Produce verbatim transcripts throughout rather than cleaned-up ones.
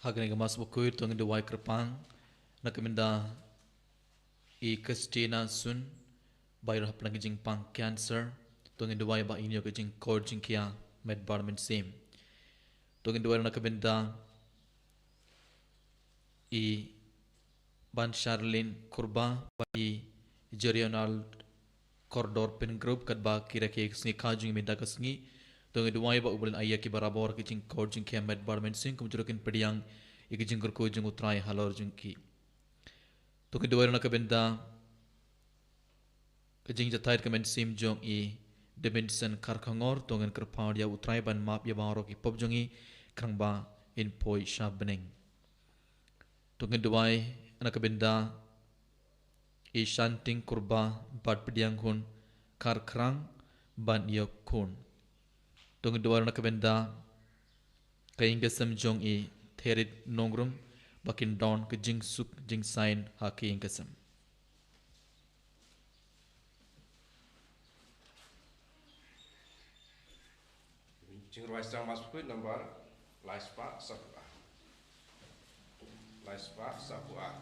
Ha kane ka Mass bakhuid to ngin duwai kyrpang na ka bynta i Christina Sun, ba i don hapdeng ka jingpang cancer. To ngin duwai ba in ïoh ka jingkoit jingkhiah met bad mynsiem. To ngin duwai na ka bynta i Ban Charlene Kurba, ba i Jerional Kordor Pengroup, katba ki rakhe ka sngi kha jong i mynta ka sngi. To ngin duwai ba u Blei un ai ïa ki barabor ki jingkoit jingkhiah met bad mynsiem, kumjuh ruh kin pdiang ïa ki jingkyrkhu jong u Trai halor jong ki. To ngin duwai na ka bynta ka jingjahthait ka mynsiem jong i Debinson Kharkhongor. To ngin kyrpad ïa u Trai ban map ïa baroh ki pop jong i, khnang ba in poi sha bneng. To ngin duwai na ka bynta i Shanting Kurba bad pdiang hun Kharkhrang ban ïoh khun. To ngin duwai na ka bynta ka ïing ka sem jong i Therit Nongrum, ba kin don ka jingsuk jingsaiñ ha ka ïing ka sem. Jingrwai Sdang Mass Bakhuid number lai spah saw phew ar. Lai spah saw phew ar.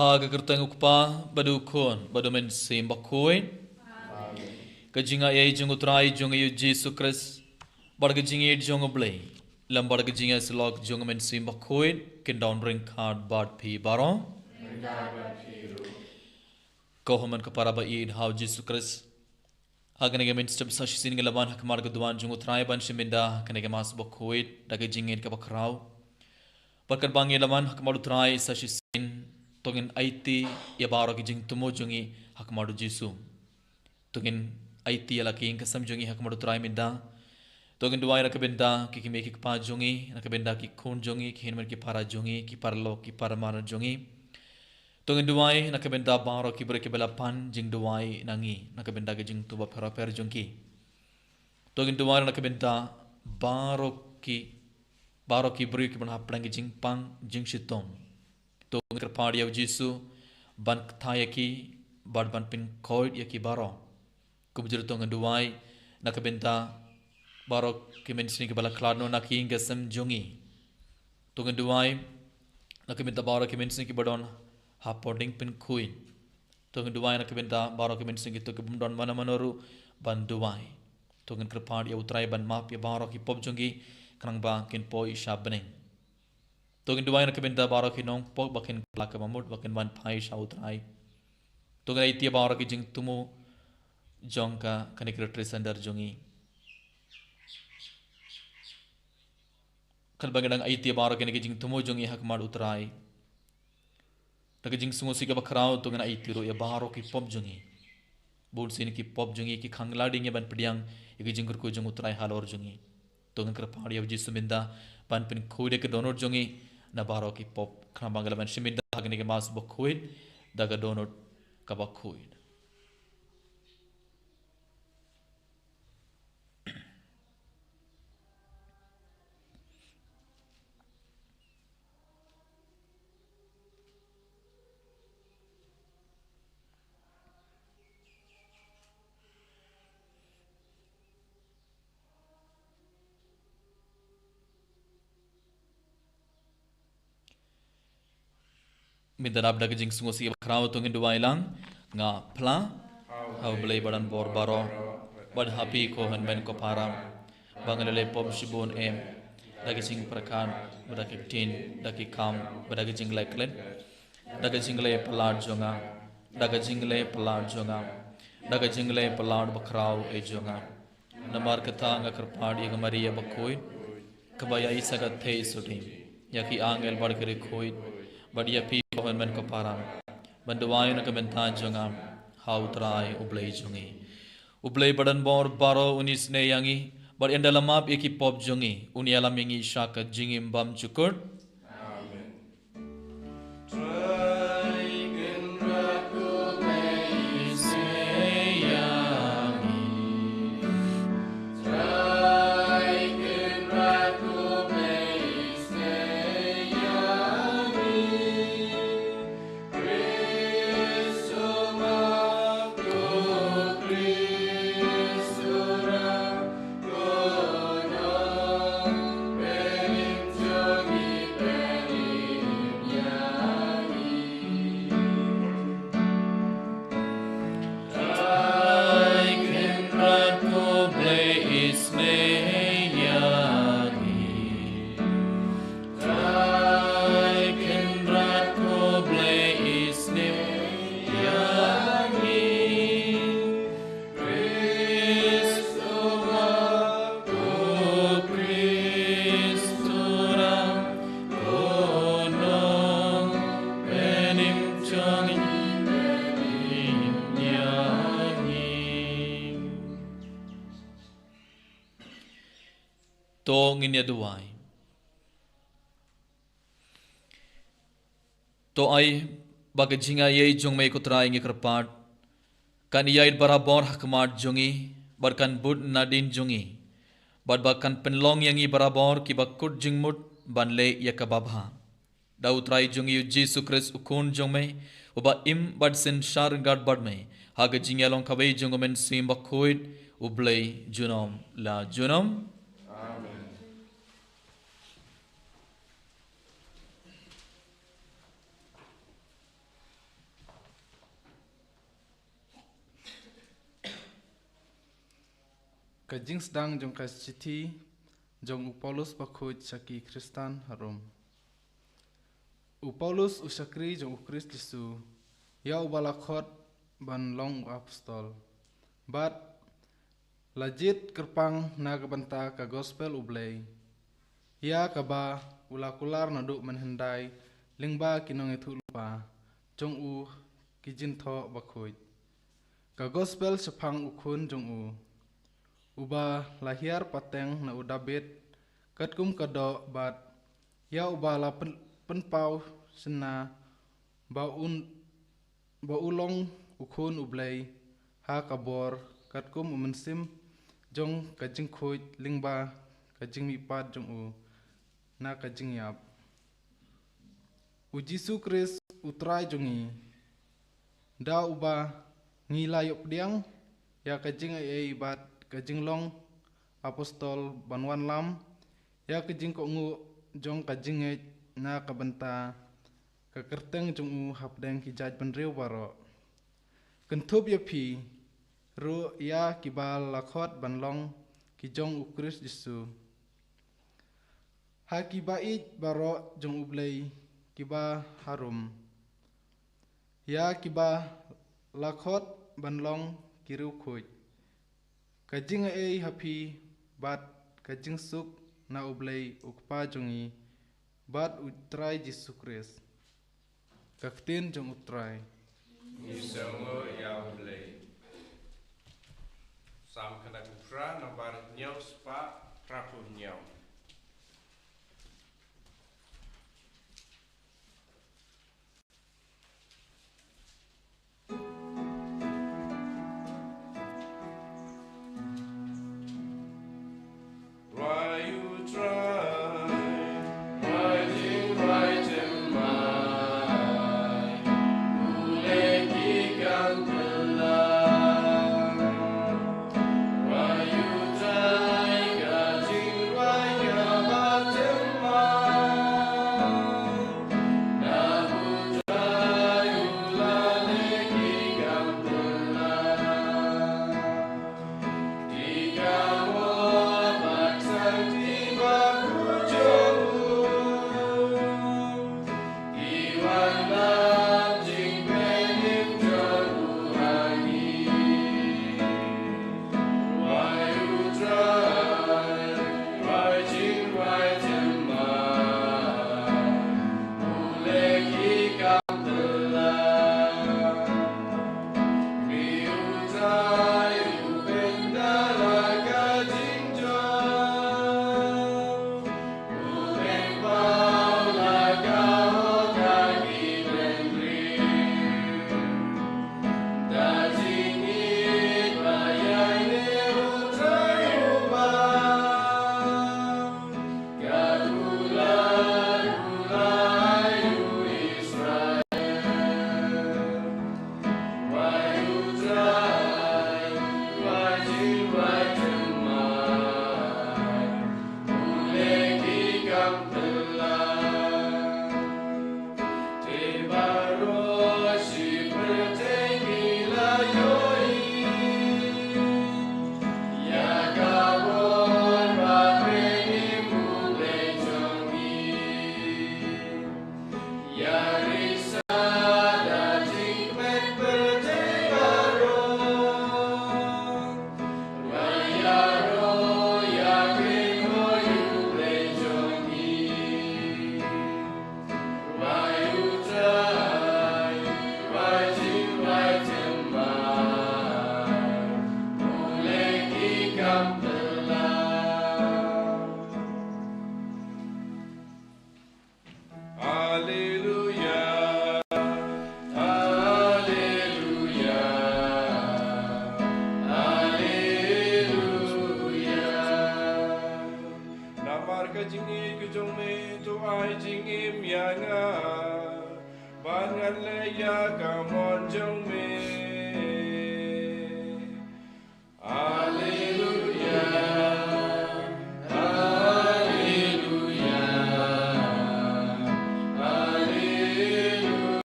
Ha ka kyrteng u Kpa, bad u Khun, bad u Mynsiem Bakhuid. Ka jingaiei jong u Trai jong ngi u Jisu Khrist, bad ka jingïeit jong u Blei, lem bad ka jingïasyllok jong u Mynsiem Bakhuid, kin don ryngkat bad phi baroh. Ko hynmen ko para ba ïeit ha u Jisu Khrist, ha kane ka mynstep sa shisien ngi la wan ha khmat ka duwan jong u Trai ban shim bynta ha kane ka Mass bakhuid da ka jingngeit kaba khraw. Bad katba ngi la wan ha khmat u Trai sa shisien, to ngin aiti ïa baroh ki jingthmu jong ngi ha khmat u Jisu. To ngin aiti ïa la ka ïing ka sem jong ngi ha khmat u Trai mynta. To ngin duwai na ka bynta ki kmie ki kpa jong ngi, na ka bynta ki khun jong ngi, ki hynmen ki para jong ngi, ki paralok ki parmar jong ngi. To ngin duwai na ka bynta baroh ki briew kiba la pan jingduwai na ngi, na ka bynta ki jingthmu bapher bapher jong ki. To ngin duwai na ka bynta baroh ki, baroh ki briew kiba don hapdeng ki jingpang jingshitom. To ngin kyrpad ïa u Jisu ban kthah ïa ki, bad ban pynkhuid ïa ki baroh. Kumjuh ruh to ngin duwai na ka bynta baroh ki mynsiem kiba la khlad noh na ka ïing ka sem jong ngi. To ngin duwai na ka bynta baroh ki mynsiem kiba don hapoh dieng pynkhuid. To ngin duwai na ka bynta baroh ki mynsiem kito ki bym don mano mano ruh ban duwai. To ngin kyrpad ïa u Trai ban map ïa baroh ki pop jong ki, khnang ba kin poi sha bneng. To ngin duwai na ka bynta baroh ki nongpop ba kin kylla ka bamut, ba kin wan phai sha u Trai. To ngin aiti ïa baroh ki jingthmu jong ka, kane ka Retreat Center jong ngi. Katba ngi dang aiti ïa baroh kine ki jingthmu jong ngi ha khmat u Trai, da ka jingsngewsih kaba khraw to ngin aiti ruh ïa baroh ki pop jong ngi. Bunsien ki pop jong ngi ki khang lade ïa ngi ban pdiang ïa ki jingkyrkhu jong u Trai halor jong ngi. To ngin kyrpad ïa u Jisu mynta ban pynkhuid ïa ka dohnud jong ngi na baroh ki pop, khnang ba ngi lah ban shim bynta ha kane ka Mass bakhuid da ka dohnud kaba khuid. Mynta dap da ka jingsngewsih ba khraw to ngin duwai lang. Nga phla ha u Blei ba don bor baroh, Bad ha phi ko hynmen ko para, ba ngi la leh pop shibun em, da ki jingpyrkhat, bad da ki ktien, da ki kam, bad da ki jingleh klet, da ki jingleh palat jong nga, da ki jingleh palat jong nga, da ki jingleh palat bakhraw eh jong nga. Namar kata nga kyrpad ïa ka Maria bakhuid, kaba ïa i sa ka thei suti, ïa ki angel bad ki riewkhuid, bad ïa phi ko hynmen ko para, ban duwai na ka bynta jong nga ha U Trai U Blei jong ngi. U Blei badonbor baroh un isynei ïa ngi, bad un da la map ïa ki pop jong ngi, un ïalam ïa ngi sha ka jingim bymjukut. Amen. To ngin ïa duwai. To ai ba ka jingaiei jong me ko Trai ngi kyrpad kan ïaid barabor ha khmat jong ngi, bad kan bud nadien jong ngi, bad ba kan pynlong ïa ngi barabor kiba kut jingmut ban leh ïa kaba bha. Da U Trai jong ngi U Jisu Khrist U Khun jong me, uba im bad synshar ryngkat bad me ha ka jingïalong kawei jong U Mynsiem Bakhuid, U Blei junom la junom. Amen. Ka jingsdang jong ka shithi jong u Paulus bakhuid sha ki Khristan ha Rom. U Paulus u shakri jong u Khrist Jisu, ïa uba la khot ban long u apostol, bad la jied kyrpang na ka bynta ka gospel U Blei, ïa kaba u la kular naduh mynhyndai lyngba ki nongïathuhlypa jong u ki jingthoh bakhuid. Ka gospel shaphang U Khun jong u, uba la hiar pateng na u Dabid katkum ka doh, bad ïa uba la pyn-, pynpaw shynna ba un, ba u long U Khun U Blei ha ka bor, katkum u mynsiem jong ka jingkhuid lyngba ka jingmihpat jong u na ka jingïap. U Jisu Khrist U Trai jong ngi, da uba ngi la ïoh pdiang ïa ka jingaiei bad ka jinglong apostol ban wanlam ïa ka jingkohnguh jong ka jingngeit na ka bynta ka kyrteng jong u hapdeng ki jaitbynriew baroh. Kynthup ïa phi ruh, ïa kiba la khot ban long ki jong u Khrist Jisu, ha kiba ïeit baroh jong U Blei kiba harum, ïa kiba la khot ban long ki riewkhuid. Ka jingaiei ha phi bad ka jingsuk na U Blei U Kpa jong ngi bad U Trai Jisu Khrist. Ka ktien jong U Trai. Ngi sngewnguh ïa U Blei. Salm khyndai phew phra, nambar hynñiew spah phra phew hynñiew. Haleluya, haleluya, haleluya. Namar ka jingïeit ka jong me, to ai jingim ïa nga, ban ngan leh ïa ka mon jong me. Haleluya, haleluya, haleluya.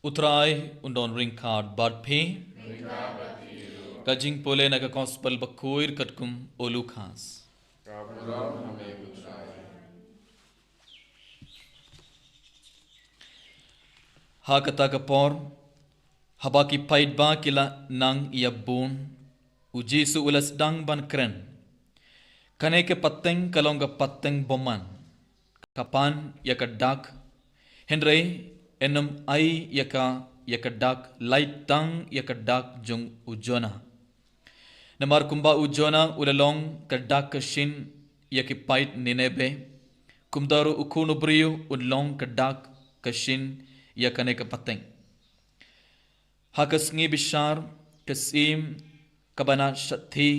U Trai un don ryngkat bad phi. Ka jingpule na ka Gospel bakhuid katkum u Lukas. Ka burom ha me, U Trai. Ha kata ka por, haba ki paidbah ki la nang ïa bun, u Jisu u la sdang ban kren. Kane ka pateng ka long ka pateng bymman. Ka pan ïa ka dak, hynrei yn ym ai ïa ka, ïa ka dak, lait tang ïa ka dak jong u Jonah. Namar kumba u Jonah u la long ka dak ka shin ïa ki paid Nineveh, kumta ruh u Khun u briew un long ka dak ka shin ïa kane ka pateng. Ha ka sngi bishar, ka syiem kaba na shathie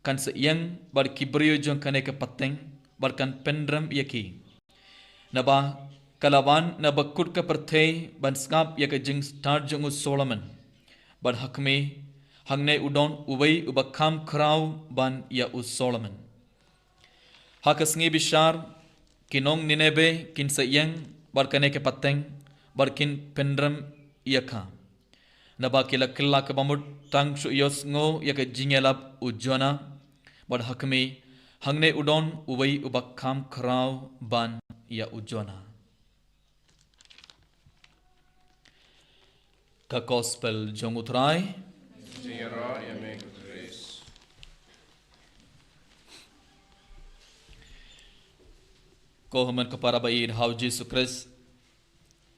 kan sa ïeng bad ki briew jong kane ka pateng, bad kan pynrem ïa ki. Naba ka la wan na bakut ka pyrthei ban sngap ïa ka jingstad jong u Solomon. Bad ha khmih, hangne u don uwei uba kham khraw ban ïa u Solomon. Ha ka sngi bishar, ki nong Nineveh kin sa ïeng bad kane ka pateng, bad kin pynrem ïa ka. Naba ki la kylla kaba mut tang shu ïohsngew ïa ka jingïalap u Jonah, bad ha khmih, hangne u don uwei uba kham khraw ban ïa u Jonah. Ka Gospel jong u Trai. Jingïaroh ïa me, ko Khrist. Ko hynmen ko para ba ïeit ha u Jisu Khrist.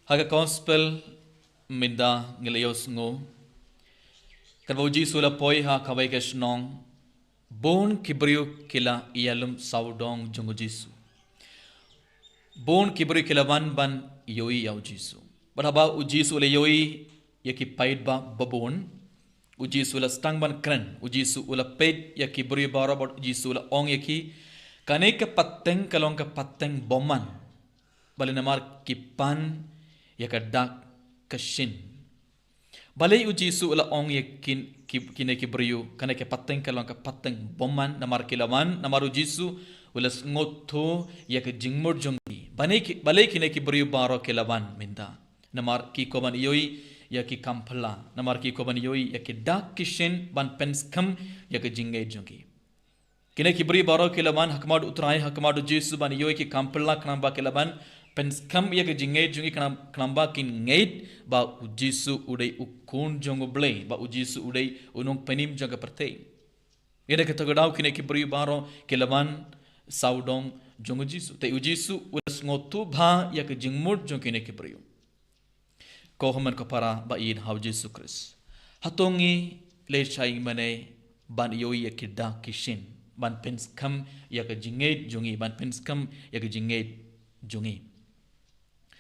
Ha ka Gospel mynta ngi la ïohsngew, katba u Jisu u la poi ha kawei ka shnong, bun ki briew ki la ïalum sawdong jong u Jisu. Bun ki briew ki la wan ban ïohi ïa u Jisu. Bad haba u Jisu u la ïohi ïa ki paidbah babun, u Jisu u la sdang ban kren. U Jisu u la peit ïa ki briew baroh bad u Jisu u la ong ïa ki, kane ka pateng ka long ka pateng bymman. Balei? Namar ki pan ïa ka dak ka shin. Balei u Jisu u la ong ïa kin, ki, kine ki briew, kane ka pateng ka long ka pateng bymman, namar ki la wan, namar u Jisu u la sngewthuh ïa ka jingmut jong ki. Balei ki, balei kine ki briew baroh ki la wan mynta? Namar ki kwah ban ïohi ïa ki kam phylla, namar ki kwah ban ïohi ïa ki dak ki shin ban pynskhem ïa ka jingngeit jong ki. Kine ki briew baroh ki la wan ha khmat u Trai, ha khmat u Jisu ban ïohi ki kam phylla, khnang ba ki la ban pynskhem ïa ka jingngeit jong ki, khnang, khnang ba kin ngeit ba u Jisu u dei u Khun jong u Blei, ba u Jisu u dei u Nongpynim jong ka pyrthei. Ïa kata ka daw kine ki briew baroh ki la wan sawdong jong u Jisu. Te u Jisu u la sngewthuh bha ïa ka jingmut jong kine ki briew. Ko hynmen ko para ba ïeit ha u Jisu Khrist. Hato ngi leit shai mynne ban ïohi ïa ki dak ki shin, ban pynskhem ïa ka jingngeit jong ngi, ban pynskhem ïa ka jingngeit jong ngi.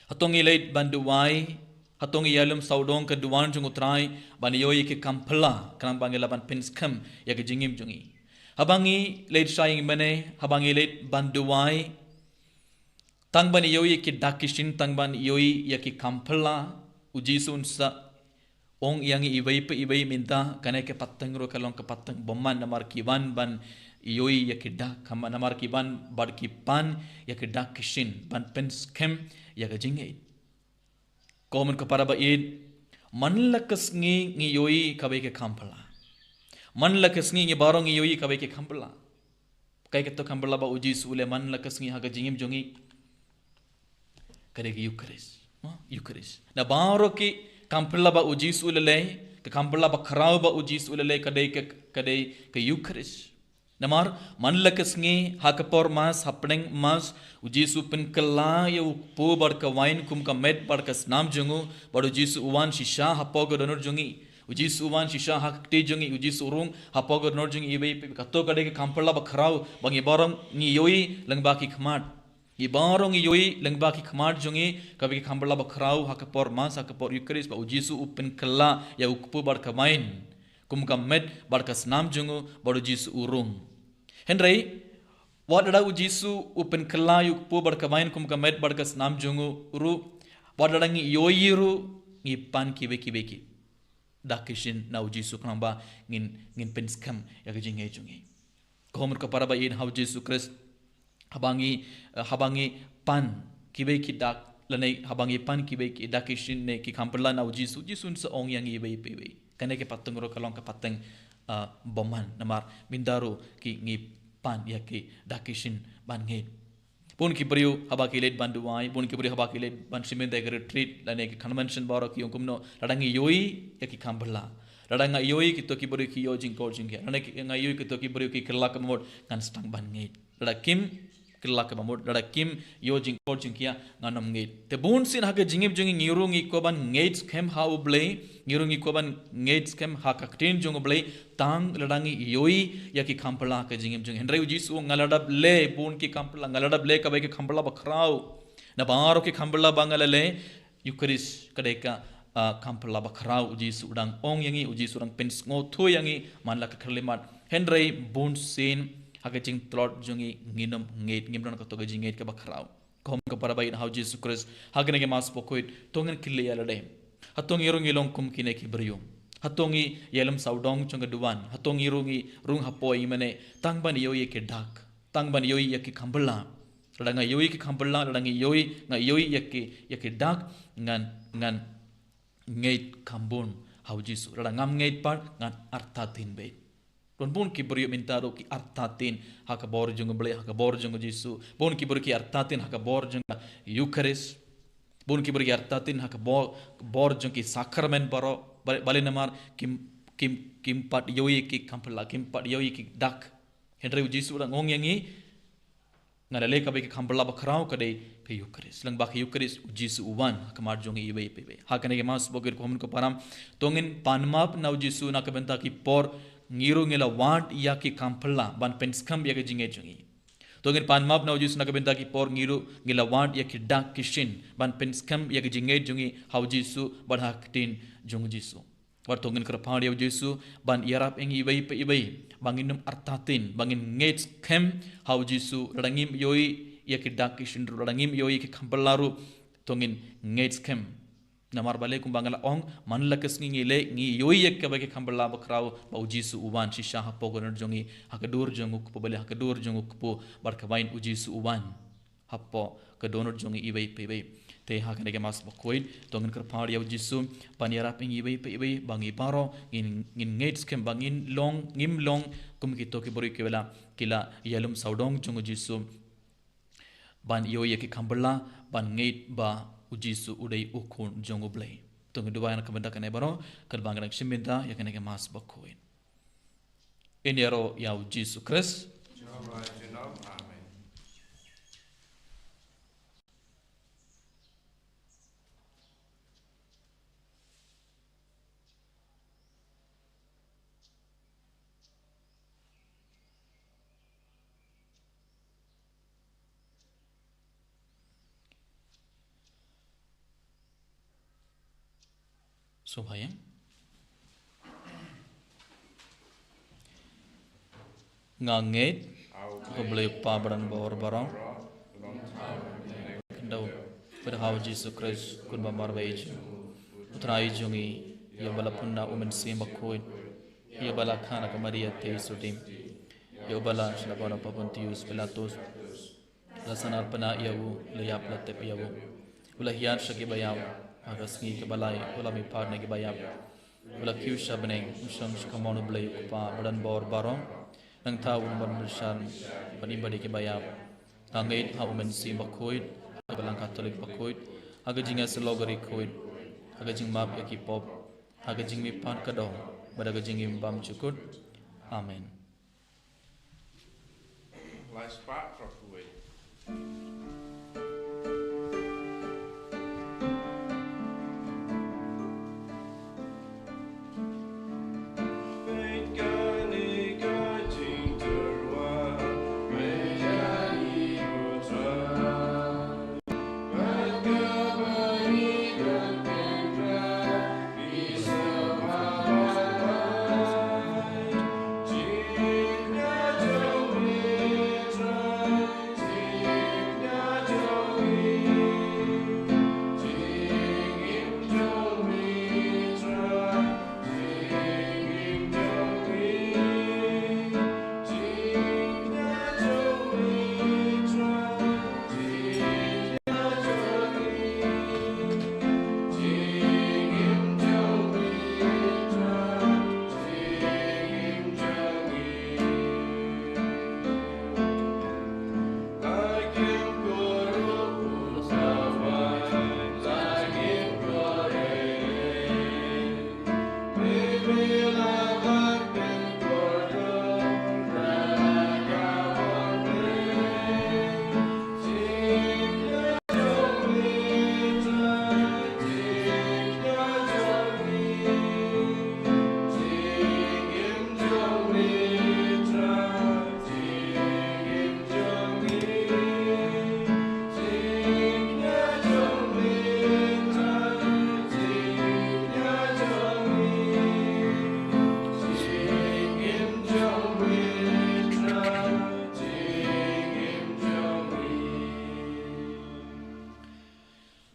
Hato ngi leit ban duwai, hato ngi ïalum sawdong ka duwan jong u Trai, ban ïohi ïa ki kam phylla, khnang ba ngi lah ban pynskhem ïa ka jingim jong ngi. Haba ngi leit shai mynne, haba ngi leit ban duwai, tang ban ïohi ïa ki dak ki shin, tang ban ïohi ïa ki kam phylla, u Jisu un sa ong ïa ngi iwei pa iwei mynta, kane ka pateng ruh ka long ka pateng bymman, namar ki wan ban ïohi ïa ki dak, namar ki wan bad ki pan ïa ki dak ki shin, ban pynskhem ïa ka jingngeit. Ko hynmen ko para ba ïeit, man la ka sngi ngi ïohi kawei ka kam phylla. Man la ka sngi ngi baroh ngi ïohi kawei ka kam phylla. Kaei kato ka kam phylla ba u Jisu u leh man la ka sngi ha ka jingim jong ngi? Ka dei ka Eucharist. Ha? Eucharist. Na baroh ki kam phylla ba u Jisu u leh, ka kam phylla ba khraw ba u Jisu u leh, ka dei ka, ka dei ka Eucharist. Namar man la ka sngi ha ka por Mass, hapdeng Mass, u Jisu u pynkylla ïa u kpu bad ka wain kum ka met bad ka snam jong u, bad u Jisu u wan shisha hapoh ka dohnud jong ngi. U Jisu u wan shisha ha ka kti jong ngi, u Jisu u rung hapoh ka dohnud jong ngi iwei pa iwei. Kato ka dei ka kham phylla bakhraw ba ngi baroh ngi ïohi lyngba ki khmat. Ngi baroh ngi ïohi lyngba ki khmat jong ngi kaba ki kham phylla bakhraw ha ka por Mass, ha ka por Eucharist, ba u Jisu u pynkylla ïa u kpu bad ka wain kum ka met bad ka snam jong u, bad u Jisu u rung. Hynrei wat lada u Jisu u pynkylla ïa u kpu bad ka wain kum ka met bad ka snam jong u ruh, wat lada ngi ïohi ruh, ngi pan kiwei kiwei ki dak ki shin na u Jisu khnang ba ngin, ngin pynskhem ïa ka jingngeit jong ngi. Ko hynmen ko para ba ïeit ha u Jisu Khrist, haba ngi, eh, haba ngi pan kiwei ki dak, lane haba ngi pan kiwei ki dak ki shin ne ki kham phylla na u Jisu, u Jisu un sa ong ïa ngi iwei pa iwei. Kane ka pateng ruh ka long ka pateng, ah, bymman, namar mynta ruh ki ngi pan ïa ki dak ki shin ban ngeit. Bun ki briew haba ki leit ban duwai, bun ki briew haba ki leit ban shim bynta ïa ka retreat lane ka convention baroh ki ong kumno, lada ngi ïohi ïa ki kham phylla, lada nga ïohi kito ki briew ki ïoh jingkor jingkhiah, lada ki, nga ïohi kito ki briew ki kylla ka bamut, ngan sdang ban ngeit. Lada kim kylla ka bamut, lada kim ïoh jingkor jingkhiah, ngan ym ngeit. Te bun sien ha ka jingim jong ngi, ngi ruh ngi kwah ban ngeit skhem ha u Blei, ngi ruh ngi kwah ban ngeit skhem ha ka ktien jong u Blei, tang lada ngi ïohi ïa ki kham phylla ha ka jingim jong ngi. Hynrei u Jisu, nga la dep leh bun ki kham phylla, nga la dep leh kawei ka kham phylla bakhraw. Na baroh ki kham phylla ba nga la leh, Eucharist ka dei ka, ah, kham phylla bakhraw. U Jisu u dang ong ïa ngi, u Jisu u dang pynsngewthuh ïa ngi man la ka khyllipmat. Hynrei bun sien ha ka jingtlot jong ngi, ngin ym ngeit, ngim don kato ka jingngeit kaba khraw. Ko hynmen ko para ba ïeit ha u Jisu Khrist, ha kane ka Mass bakhuid, to ngin kylli ïa lade, hato ngi ruh ngi long kum kine ki briew? Hato ngi ïalum sawdong jong ka duwan? Hato ngi ruh ngi rung hapoh ïingmane tang ban ïohi ïa ki dak, tang ban ïohi ïa ki kham phylla? Lada nga ïohi ïa ki kham phylla, lada nga ïohi, nga ïohi ïa ki, ïa ki dak, ngan, ngan ngeit kham bun ha u Jisu. Lada ngam ngeit pat, ngan artatien beit. Bun bun ki briew mynta ruh ki artatien ha ka bor jong u Blei, ha ka bor jong u Jisu. Bun ki briew ki artatien ha ka bor jong ka Eucharist. Bun ki briew ki artatien ha ka bor, bor jong ki sakramen baroh, ba-, balei? Namar kim, kim, kim pat ïohi ïa ki kham phylla, kim pat ïohi ïa ki dak. Hynrei u Jisu u dang ong ïa ngi, nga la leh kawei ka kham phylla bakhraw, ka dei ka Eucharist. Lyngba ka Eucharist u Jisu u wan ha khmat jong ngi iwei pa iwei. Ha kane ka Mass bakhuid, ko hynmen ko para, to ngin pan map na u Jisu na ka bynta ki por ngi ruh ngi la wad ïa ki kham phylla ban pynskhem ïa ka jingngeit jong ngi. To ngin pan map na u Jisu na ka bynta ki por ngi ruh ngi la wad ïa ki dak ki shin ban pynskhem ïa ka jingngeit jong ngi ha u Jisu bad ha ka ktien jong u Jisu. Bad to ngin kyrpad ïa u Jisu ban ïarap ïa ngi iwei pa iwei ba ngin ym artatien, ba ngin ngeit skhem ha u Jisu, lada ngim ïohi ïa ki dak ki shin ruh, lada ngim ïohi ïa ki kham phylla ruh, to ngin ngeit skhem. Namar balei? Kumba nga la ong, man la ka sngi ngi leh, ngi ïohi ïa kawei ka kham phylla bakhraw, ba u Jisu u wan shisha hapoh ka dohnud jong ngi, ha ka dur jong u kpu, balei? Ha ka dur jong u kpu bad ka wain u Jisu u wan hapoh ka dohnud jong ngi iwei pa iwei. Te ha kane ka Mass bakhuid, to ngin kyrpad ïa u Jisu ban ïarap ïa ngi iwei pa iwei ba ngi baroh ngin, ngin ngeit skhem, ba ngin long, ngim long kum kito ki briew kiba la, ki la ïalum sawdong jong u Jisu ban ïohi ïa ki kham phylla, ban ngeit ba u Jisu u dei u Khun jong u Blei. To ngin duwai na ka bynta kane baroh, katba nga dang shim bynta ïa kane ka Mass bakhuid. Ïaroh ïa u Jisu Khrist. Amen. Sngewbha ïa nga ngeit ha u Blei u Kpa ba don bor baroh. Kyndoh bad ha u Jisu Khrist, u Khun ba marwei jong u Trai jong ngi, ïa uba la pun na u Mynsiem Bakhuid, ïa uba la kha na ka Maria theisotti, ïa uba la shna ban ha u Pontius Pilatus. La sahnarphna ïa u, la ïap, la tep ïa u. U la hiar sha ki baïap, ha ka sngi kaba lai u la mihpat na ki baïap. U la kiew sha bneng, u shong sha kamon u Blei u Kpa ba don bor baroh. Nangta un wan bynshar ban im bad ïa ki baïap. Nga ngeit ha u Mynsiem Bakhuid, ha ka Balang Katholik bakhuid, ha ka jingïasyllok ka ri khuid, ha ka jingmap ïa ki pop, ha ka jingmihpat ka doh, bad ha ka jingim bymjukut. Amen. Lai spah, thok kawei.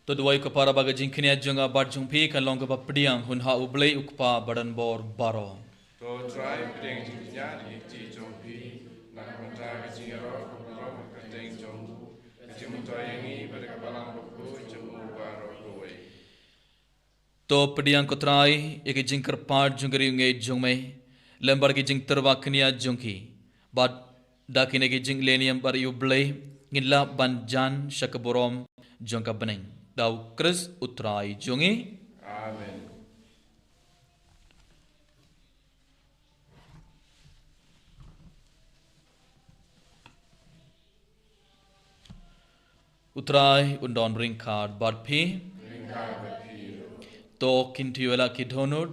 To duwai ko para ba ka jingkñia jong nga bad jong phi kan long kaba pdiang hun ha U Blei U Kpa badonbor baroh. To Trai, pdiang jingkñia da ki kti jong phi, na ka bynta ka jingïaroh ka burom ka kyrteng jong u, ka jingmyntoi ïa ngi bad ka Balang Bakhuid jong u baroh kawei. To pdiang ko Trai ïa ka jingkyrpad jong ka riewngeit jong me lem bad ka jingtyrwa kñia jong ki, bad da kine ki jingleh niam bad ïa U Blei ngin lah ban jan sha ka burom jong ka bneng. Da U Khrist U Trai jong ngi. Amen. U Trai un don ryngkat bad phi. To kyntiew ïa la ki dohnud.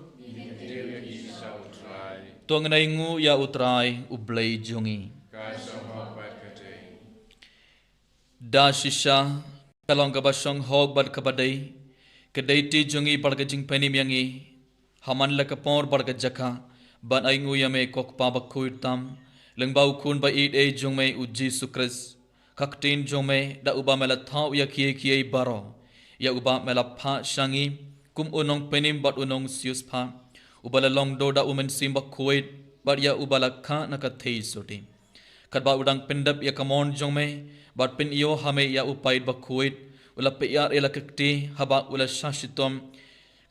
To ngin ai nguh ïa U Trai U Blei jong ngi. Da shisha ka long kaba shong hok bad kaba dei ka dei ti jong ngi bad ka jingpynim ïa ngi ha man la ka por bad ka jaka ban ai nguh ïa me ko Kpa bakhuid tam lyngba U Khun ba ïeid jong me U Jisu Khrist. Ka ktien jong me da uba me la thaw ïa kiei kiei baroh, ïa uba me la phah sha ngi kum u nongpynim bad u nongsiewspah, uba la long duh da U Mynsiem Bakhuid bad ïa uba la kha na ka theisotti. Katba u dang pyndep ïa ka mon jong me bad pynïoh ha me ïa U Paid Bakhuid, u la pynïar ïa la ka kti haba u la shah shitom,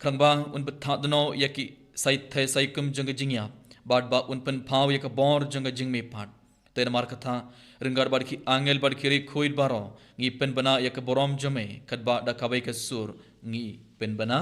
khnang ba un bthah dno ïa ki saithe saikum jong ka jingïap bad ba un pynpaw ïa ka bor jong ka jingmihpat. Te namar kata, ryngkat bad ki angel bad ki riewkhuid baroh, ngi pynbna ïa ka burom jong me, katba da kawei ka sur ngi pynbna.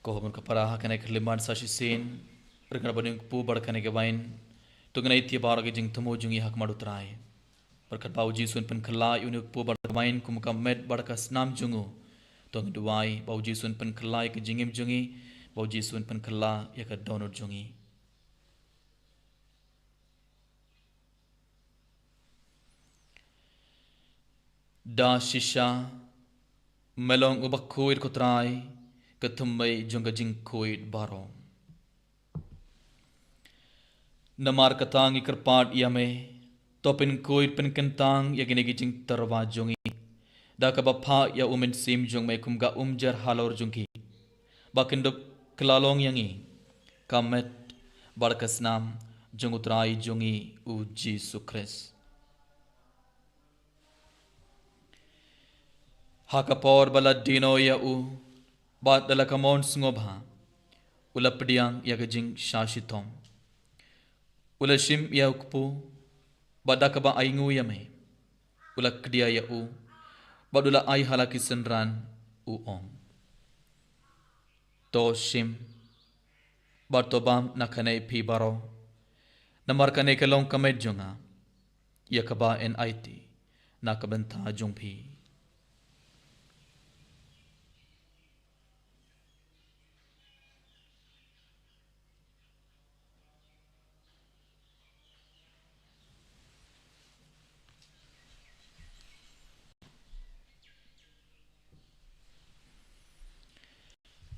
Ko hynmen ko para, ha kane ka khyllipmat sa shisien, ryngkat bad une u kpu bad kane ka wain, to ngin ïa ïaid baroh ki jingthmu jong ngi ha khmat U Trai. Bad katba U Jisu un pynkylla ïa une u kpu bad ka wain kum ka met bad ka snam jong u, to ngin duwai ba U Jisu un pynkylla ïa ka jingim jong ngi, ba U Jisu un pynkylla ïa ka dohnud jong ngi. Da shisha me long uba khuid ko Trai, ka thymmei jong ka jingkhuid baroh. Namar kata ngi kyrpad ïa me, to pynkhuid pynkyntang ïa kine ki jingtyrwa jong ngi da kaba phah ïa U Mynsiem jong me kum ka umjer halor jong ki, ba kin dup kylla long ïa ngi ka met bad ka snam jong U Trai jong ngi U Jisu Khrist. Ha ka por ba la die noh ïa u, bad da la ka mon sngewbha, u la pdiang ïa ka jingshah shitom. U la shim ïa u kpu, bad da kaba ainguh ïa me, u la kdia ïa u, bad u la ai ha la ki synran, u ong: To shim bad to bam na kane phi baroh, namar kane ka long ka met jong nga, ïa kaba yn aiti na ka bynta jong phi.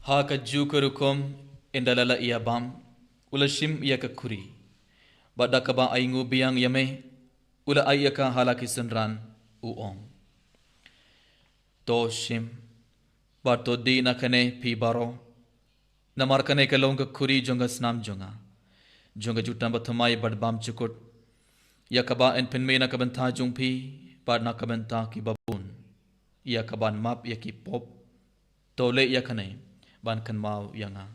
Ha kajuh ka rukom, ynda la la ïa bam, u la shim ïa ka khuri, bad da kaba ainguh biang ïa me, u la ai ïa ka ha la ki synran, u ong: To shim bad to dih na kane phi baroh, namar kane ka long ka khuri jong ka snam jong nga, jong ka jutang bathymmai bad bymjukut, ïa kaba yn pynmih na ka bynta jong phi bad na ka bynta kiba bun. ïa ka ban map ïa ki pop, to leh ïa kane ban kynmaw ïa nga.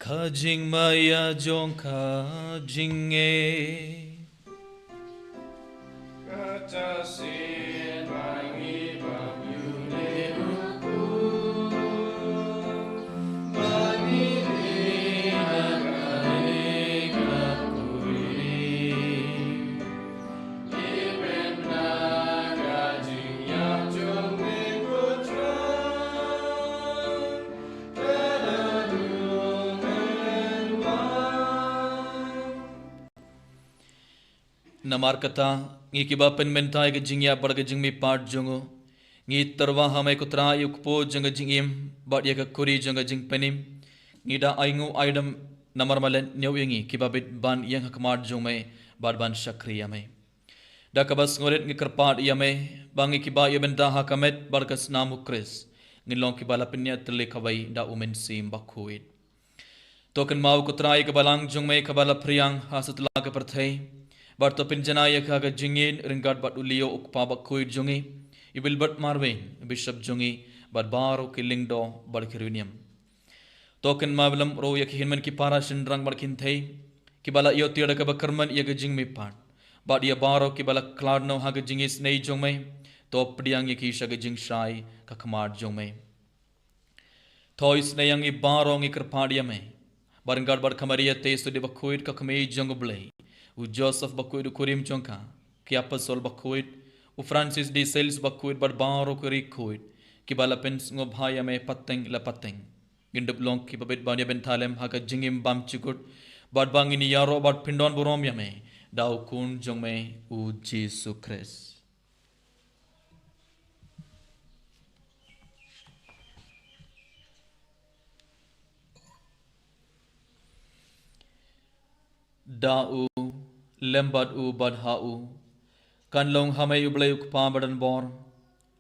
Ka jingmaïa jong ka jingngeit. Kata sien ba ngi bam ïa une u khuid, ba ngi leh na kane ka khuri. Namar kata, ngi kiba pynmynta ïa ka jingïap bad ka jingmihpat jong u, ngi tyrwa ha me ko Trai ïa u kpoh jong ka jingim bad ïa ka khuri jong ka jingpynim. Ngi da ainguh aidam namar me la ñiew ïa ngi kiba bit ban ïeng ha khmat jong me bad ban shakri ïa me. Da kaba sngewrit ngi kyrpad ïa me ba ngi kiba ïa bynta ha ka met bad ka snam u Khrist, ngin long kiba la pynïatylli kawei da u Mynsiem Bakhuid. To kynmaw ko Trai ka balang jong me kaba la phriang ha satlak ka pyrthei, bad to pynjanai ïa ka ha ka jingïeit ryngkat bad u Leo u kpa bakhuid jong ngi, i Wilbert Marwein, u bishop jong ngi, bad baroh ki lyngdoh bad ki riewniam. To kynmaw lem ruh ïa ki hynmen ki para shynrang bad kynthei kiba la ïoh tiar da kaba kyrmen ïa ka jingmihpat, bad ïa baroh kiba la khlad noh ha ka jingisynei jong me, to pdiang ïa ki sha ka jingshai ka khmat jong me. To isynei ïa ngi baroh ngi kyrpad ïa me, bad ryngkat bad ka Maria Theisotti bakhuid ka Kmie jong u Blei, u Joseph bakhuid u kurim jong ka, ki apostol bakhuid, u Francis de Sales bakhuid bad baroh ki riewkhuid kiba la pynsngewbha ïa me pateng la pateng. Ngin dup long kiba bit ban ïa bynta lem ha ka jingim bymjukut, bad ba ngin ïaroh bad pyndonburom ïa me da u Khun jong me u Jisu Khrist. Da u, lem bad u, bad ha u, kan long ha me u Blei u Kpa badonbor,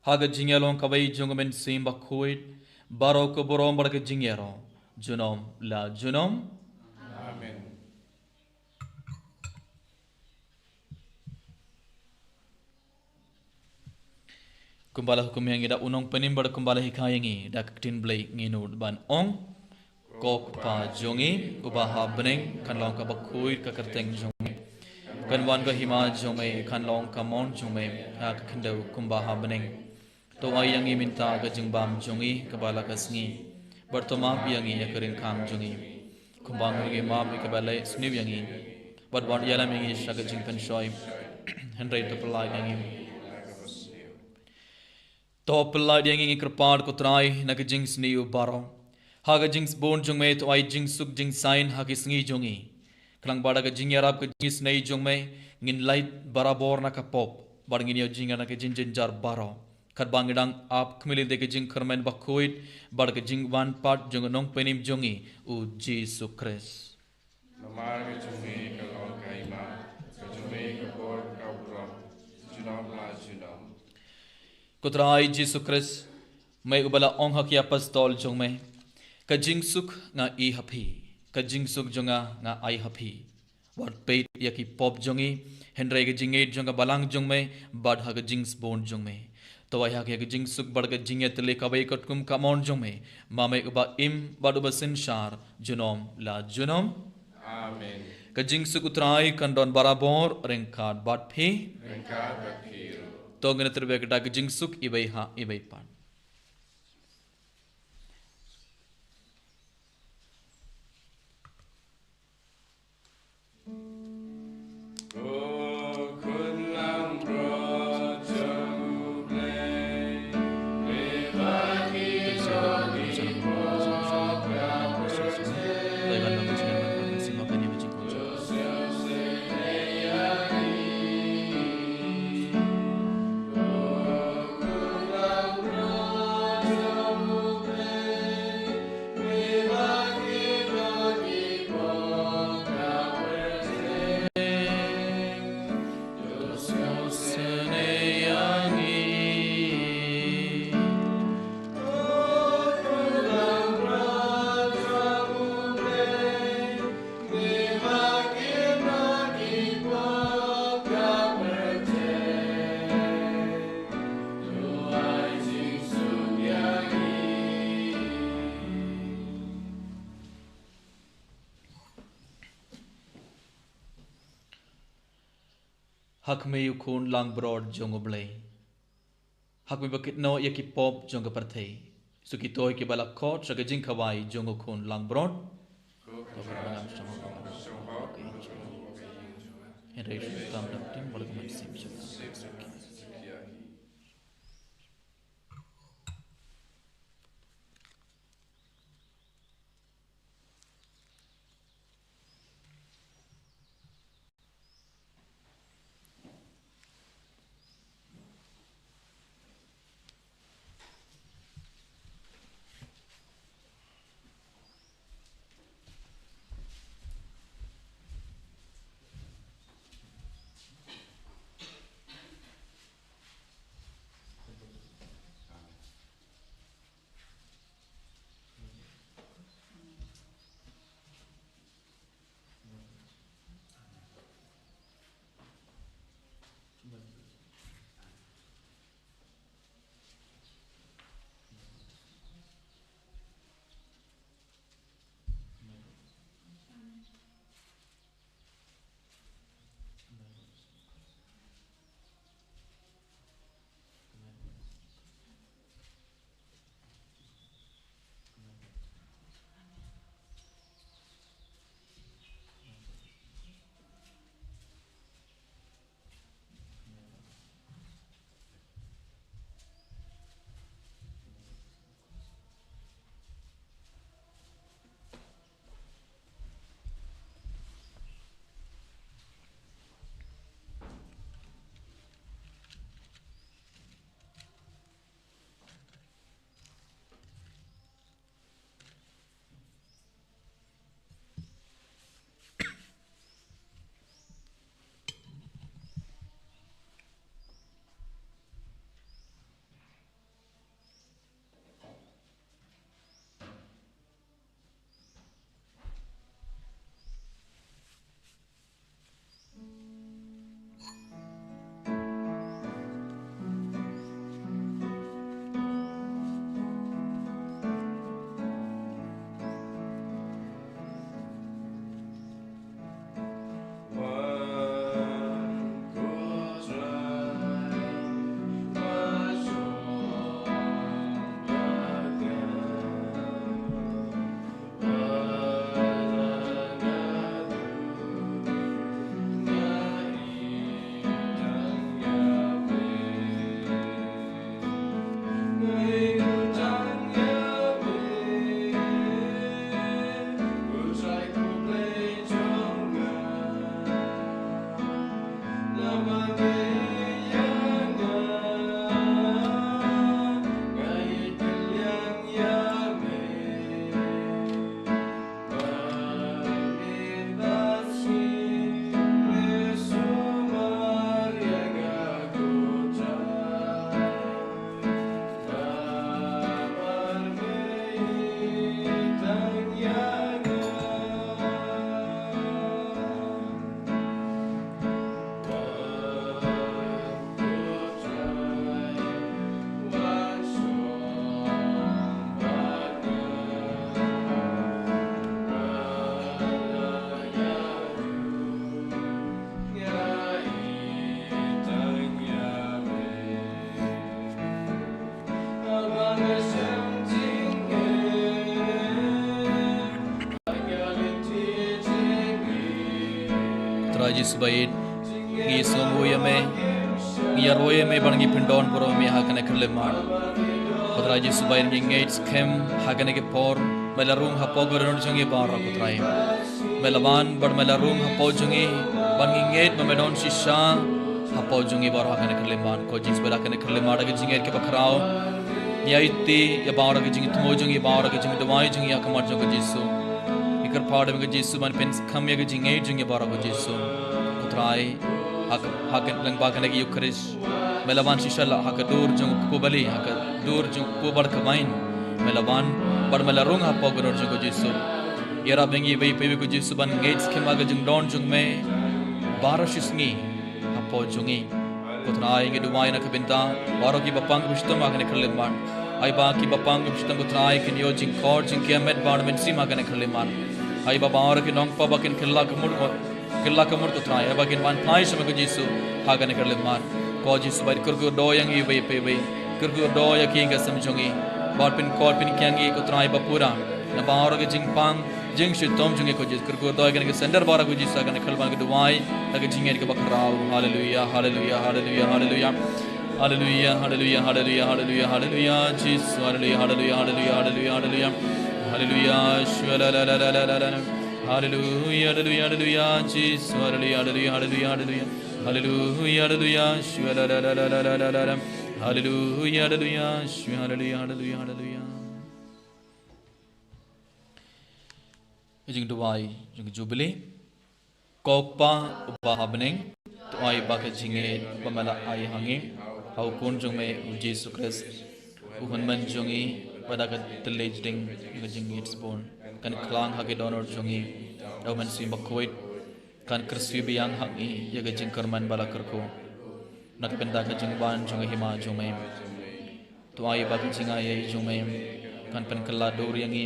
ha ka jingïalong kawei jong u Mynsiem Bakhuid, baroh ka burom bad ka jingïaroh junom la junom. Amen. Kumba la hukum ïa ngi da u Nongpynim bad kumba la hikai ïa ngi da ka ktien Blei, ngin nud ban ong: Ko Kpa jong ngi uba ha bneng, kan long kaba khuid ka kyrteng jong me. Kan wan ka hima jong me, kan long ka mon jong me ha ka khyndew kumba ha bneng. To ai ïa ngi mynta ka jingbam jong ngi kaba la ka sngi, bad to map ïa ngi ïa ka ring kam jong ngi, kumba ngi ruh ngi map ïa kiba leh sniew ïa ngi. Bad wat ïalam ïa ngi sha ka jingpynshoi, hynrei to pyllait ïa ngi. To pyllait ïa ngi, ngi kyrpad ko Trai, na ka jingsniew baroh. Ha ka jingsbun jong me to ai jingsuk jingsaiñ ha ki sngi jong ngi. Khnang ba da ka jingïarap ka jingisynei jong me, ngin lait barabor na ka pop, bad ngin ïoh jingïarap na ka jingjynjar baroh, katba ngi dang ap khmih lynti ka jingkyrmen bakhuid bad ka jingwan pat jong u Nongpynim jong ngi, u Jisu Khrist. Namar ka jong me ka long ka hima, ka jong me ka bor, ka burom, junom la junom. Ko Trai Jisu Khrist, me uba la ong ha ki apostol jong me: Ka jingsuk nga ai ha phi, ka jingsuk jong nga nga ai ha phi. Wat peit ïa ki pop jong ngi, hynrei ka jingngeit jong ka balang jong me, bad ha ka jingsbun jong me. To ai ha ki ka jingsuk bad ka jingïatylli kawei katkum ka mon jong me, ma me uba im bad uba synshar junom la junom. Amen. Ka jingsuk u Trai kan don barabor ryngkat bad phi. Ryngkat bad phi ruh. To ngin ïatylli beit da ka jingsuk iwei ha iwei pat. Ha khmih u Khun langbrot jong U Blei. Ha khmih ba kit noh ïa ki pop jong ka pyrthei. Sa kito kiba la khot sha ka jingkhawai jong u Khun langbrot. Hynrei shu tam da tim bad ka mynsiem sha ka. Trai Jisu ba ïeit, ngi sngewnguh ïa me, ngi ïaroh ïa me bad ngi pyndon burom ïa me ha kane ka khyllipmat. Ko Trai Jisu ba ïeit, ngi ngeit skhem ha kane ka por, me la rung hapoh ka dohnud jong ngi baroh ko Trai. Me la wan bad me la rung hapoh jong ngi, bad ngi ngeit ba me don shisha hapoh jong ngi baroh ha kane ka khyllipmat. Ko Jisu ba ïeit, ha kane ka khyllipmat da ka jingngeit kaba khraw, ngi aiti ïa baroh ka jingthmu jong ngi, baroh ka jingduwai jong ngi ha khmat jong ko Jisu. Ngi kyrpad ïa me ko Jisu ban pynskhem ïa ka jingngeit jong ngi baroh ko Jisu. Ko Trai, ha ka, ha ka lyngba kane ka Eukharist, me la wan shisha la ha ka dur jong u kpu bali, ha ka dur jong u kpu bad ka wain. Me la wan bad me la rung hapoh ka dohnud jong ko Jisu. Ïarap ïa ngi iwei pa iwei ko Jisu ban ngeit skhem ha ka jingdon jong me baroh shi sngi hapoh jong ngi. Ko Trai, ngi duwai na ka bynta baroh kiba pang kiba shitom ha kane ka khyllipmat. Ai ba kiba pang kiba shitom ko Trai kin ïoh jingkhot jingkyrmen bad mynsiem ha kane ka khyllipmat. Ai ba baroh ki nongpop ba kin kylla ka mut ko, kylla ka mut ko Trai, ai ba kin wan phai sha me ko Jisu. ha kane ka lymar. Ko Jisu, ba kyrkhu dor ïa ngi iwei pa iwei. Kyrkhu dor ïa ki ïing ki sem jong ngi. Bad pynkor pynkieng ïa ki, ko Trai ba pura. Na baroh ki jingpang jingshitom jong ngi, ko Jisu, kyrkhu dor ïa kane ka sender baroh, ko Jisu, ha kane ka lymar, ngi duwai ha ka jingngeit kaba khraw. Haleluya, haleluya, haleluya, haleluya. Haleluya, haleluya, haleluya, haleluya, haleluya, Jisu, haleluya, haleluya, haleluya, haleluya, haleluya. Haleluya, shwa la la la la la la la. Haleluya, haleluya, haleluya, Jisu, haleluya, haleluya, haleluya, haleluya. Haleluya, haleluya, shwa la la la la la la la la. Haleluya, haleluya, shwa, haleluya, haleluya, haleluya. Jingduwai jong ka Jubili. Ko Kpa uba ha bneng, to ai ba ka jingngeit ba me la ai ha ngi ha u Khun jong me u Jisu Khrist, u Hynmen jong ngi, ba da ka thylliej ding jong ka jingngeit sbun kan khlang ha ki dohnud jong ngi, da u Mynsiem Bakhuid kan kyrsiew biang ha ngi ïa ka jingkyrmen ba la kyrkhu na ka bynta ka jingwan jong ka hima jong me. To ai ba ka jingaiei jong me kan pynkylla dur ïa ngi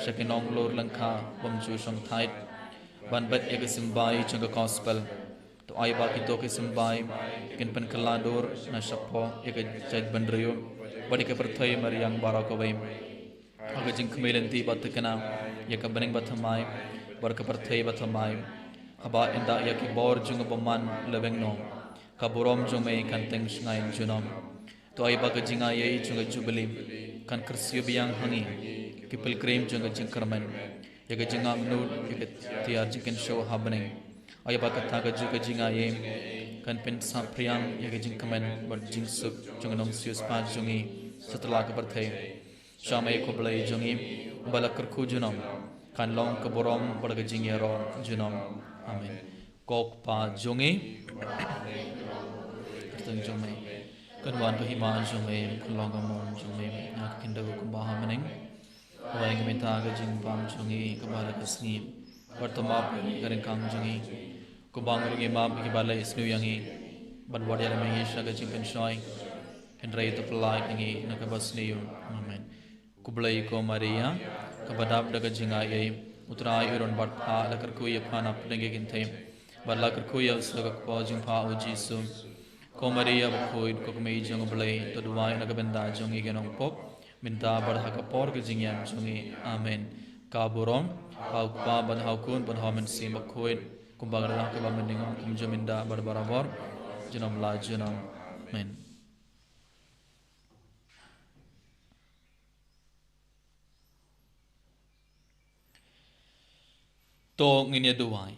sha ki nonglor lyngkha bym ju shongthait ban bit ïa ka symbai jong ka gospel. To ai ba kito ki symbai kin pynkylla dur na shapoh ïa ka jaitbynriew bad ïa ka pyrthei mariang baroh kawei. Ha ka jingkhmih lynti ba thikna ïa ka bneng ba thymmai bad ka pyrthei ba thymmai, haba ynda ïa ki bor jong u bymman la weng noh, ka burom jong me kan teng shngaiñ junom. To ai ba ka jingaiei jong ka Jubili kan kyrsiew biang ha ngi, ki pilgrim jong ka jingkyrmen, ïa ka jingangnud ïa ka tiar jingkynshew ha bneng. Ai ba kata ka juk ka jingaiei kan pynsaphriang ïa ka jingkmen bad jingsuk jong ka nongsiewspah jong ngi sha tyllak ka pyrthei. Sha me ko Blei jong ngi, ba la kyrkhu junom, kan long ka burom bad ka jingïaroh junom. Amen. Ko Kpa jong ngi, kyrteng jong me, kan wan ka hima jong me, kan long ka mon jong me ha ka khyndew kumba ha bneng. Ai ngi mynta ka jingbam jong ngi kaba la ka sngi, bad to map ïa ngi ka ryngkang jong ngi, kumba ngi ruh ngi map ïa kiba la isniew ïa ngi, bad wat ïalam ïa ngi sha ka jingpynshoi, hynrei to pyllait ïa ngi na kaba sniew. Amen. Khublei ko Maria, kaba dap da ka jingaiei, u Trai u don bad pha, la kyrkhu ïa pha na pdeng ki kynthei, bad la kyrkhu ïa u sla ka kpoh jong pha u Jisu. Ko Maria bakhuid, ko kmie jong u Blei, to duwai na ka bynta jong ngi ki nongpop, mynta bad ha ka por ka jingïap jong ngi. Amen. Ka burom ha u Kpa bad ha u Khun bad ha u Mynsiem Bakhuid, kumba ka dang kaba mynnyngkong, kumjuh mynta bad barabor, junom la junom. Amen. To ngin ïa duwai.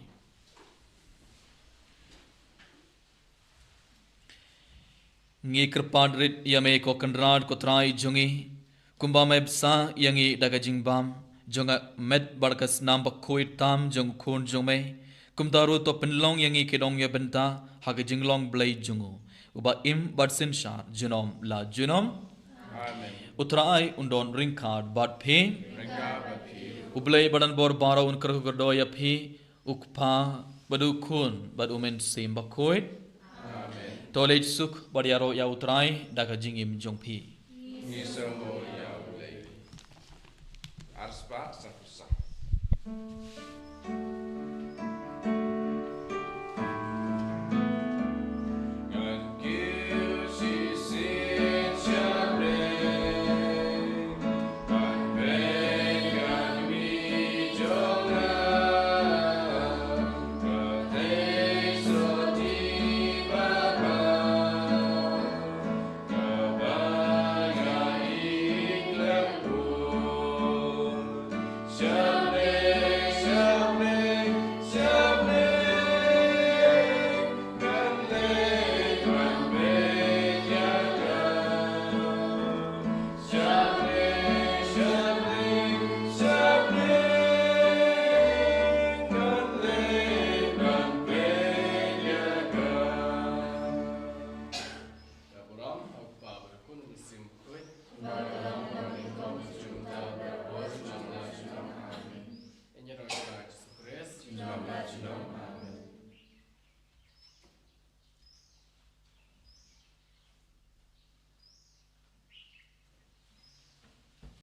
Ngi kyrpad rit ïa me ko Kynrad ko Trai jong ngi, kumba me bsa ïa ngi da ka jingbam jong ka met bad ka snam bakhuid tam jong u Khun jong me, kumta ruh to pynlong ïa ngi ki nongïabynta ha ka jinglong Blei jong u, uba im bad synshar junom la junom. Amen. U Trai un don ryngkat bad phi. Ryngkat bad phi. U Blei ba don bor baroh un kyrkhu kyrdoh ïa phi, u Kpa bad u Khun bad u Mynsiem Bakhuid. Amen. To leit suk bad ïaroh ïa u Trai da ka jingim jong phi. Ngi sngewbha ïa u Blei. Arspah sa phew saw.